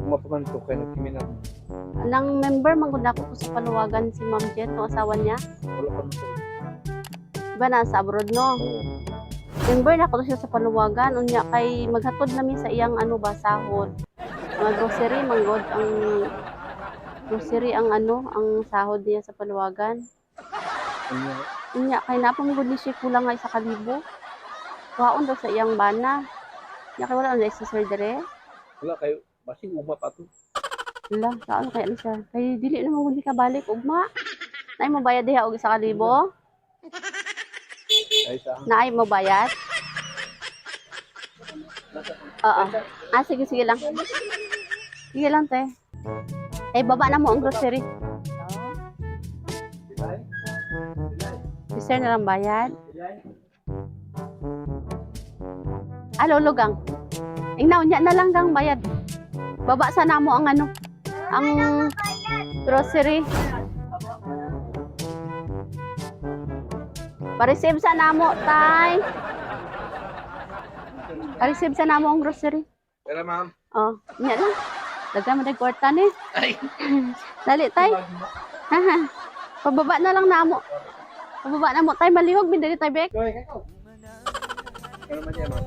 Ugma pa man to kay nagkiminan. Nang member man gud nako ko sa paluwagan si Ma'am Jet, ang asawa niya. Wala pa man to. Diba na sa abroad, no? Oo. Member na ko siya sa paluwagan. Unya kay maghatod nami sa iyang ano ba, sahod. Mga grocery manggod ang grocery ang ano, ang sahod niya sa paluwagan. Unya, Unya kay napang gud ni siya kulang nga 1,000. Kuhaon daw sa iyang bana. Unya kay wala na si sir dere. Wala kayo basig ugma pa to. Wala, saan kaya ni siya? Kay dili na mo gud ni kabalik ugma. Naay mo bayad diha og 1,000? Ay sa Naay mo bayad? Oo. Ah, sige, sige lang. Sige lang, te. Eh, baba na mo ang grocery. Bilay. Bilay. Si sir na lang bayad. Bilay. Ah, lolo gang. Ingnaw, nya na lang gang bayad. Baba sa namo ang ano, ang grocery. Pa-receive sa namo, tay. Pa-receive sa namo ang grocery. Pero ma'am. Oh, nya lang. Daga mo kwarta ni. Ay. Dali, tay. Pababa na lang namo. Pababa na mo tay, malihog bin diri tay bek. Joy, kayo. Pero man yan, ma'am.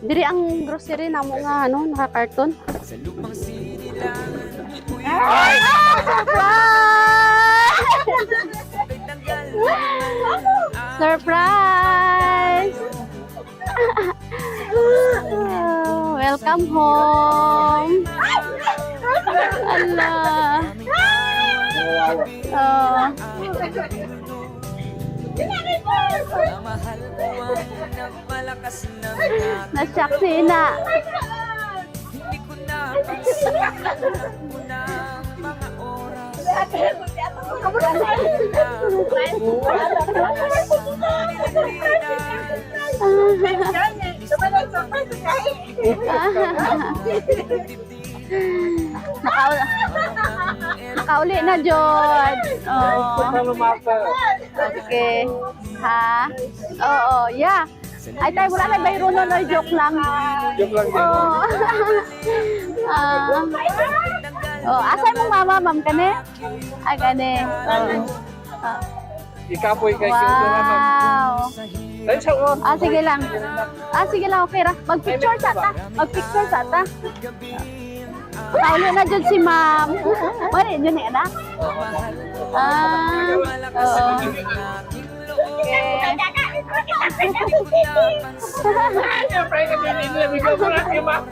Diri ang grocery namo nga ano, naka-karton. Sa lupang sinilangan ko'y Surprise! tanggal. Surprise! Welcome home. Ala. Oh. Mahal ko ang nagmalakas ng aking Na-shock si Ina.. Hindi ko napansin ang takbo ng mga oras. Pilipinas. Nakauli na, George. Oh. Ano mapa? Okay. Ha? Oo, yeah. Ay, tayo, wala na bayro no, no, joke lang. Joke lang yan. Oo. Ah. Oh, asa mong mama, ma'am, kani? Ay, kani. Oo. Ikapoy kay Kyoto na, ma'am. Wow. Dahil sa uwan. Ah, sige lang. Ah, sige lang, okay ra. Mag-picture sa ta. Mag-picture sa ta. Kauli na dyan si ma'am. Wala, yun eh, anak. Ah, oo. Okay. Siyempre, kasi hindi nila bigyan ko lang yung ma'am.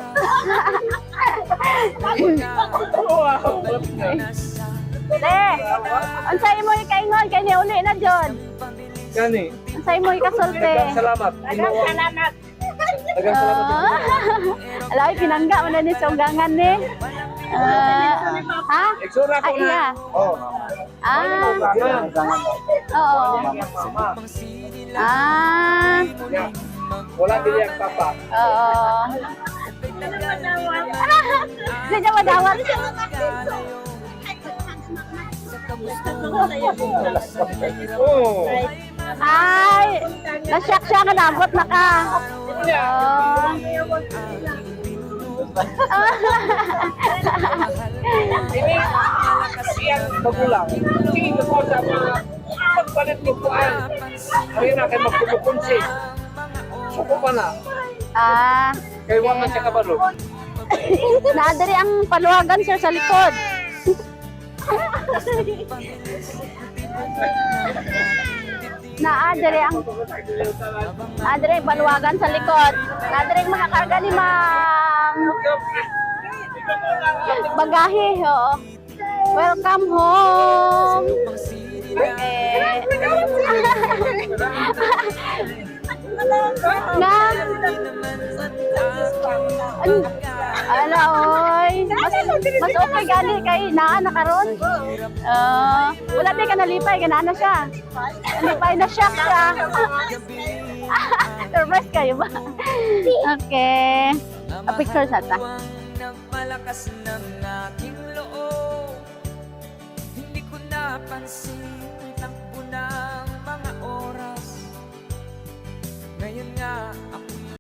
Wow. Te, unsay mo ikaingon kay ni uli na jud. Gani. Unsay mo ikasulti. Daghang salamat. Daghang salamat. Daghang salamat. Ah. Alaw pinangga man na ni sa unggangan ni. Ah, ha? Igsura ko Ay, na. iya. Oh. Ah, oo. Mama. Ah, Yeah. Wala dili ang papa. oo. Hindi niya madawat. Oh. Ay, nasyak siya nga nabot na ka. Oh. Ini siyang magulang. Sige ko sa mga pagpalit ng kuan. Ari na kay magkumukunsi. Suko pa na. Ah, Kay wa man siya kabalo. Naadiri ang paluwagan, sir, sa likod. Naadiri ang paluwagan sa likod. Naadiri ang mga karga ni ma'am. Bagahe, oo. Welcome home. Okay. Na. Ala, oy. Mas okay gani kay naa na karon. Ah, wala di ka nalipay, ganaan na siya. Nalipay na siya siya. Surprise kayo ba? Okay. A picture sa ta. Nagmalakas ng aking loob. Hindi ko napansin ang takbo ng mga oras. Ngayon nga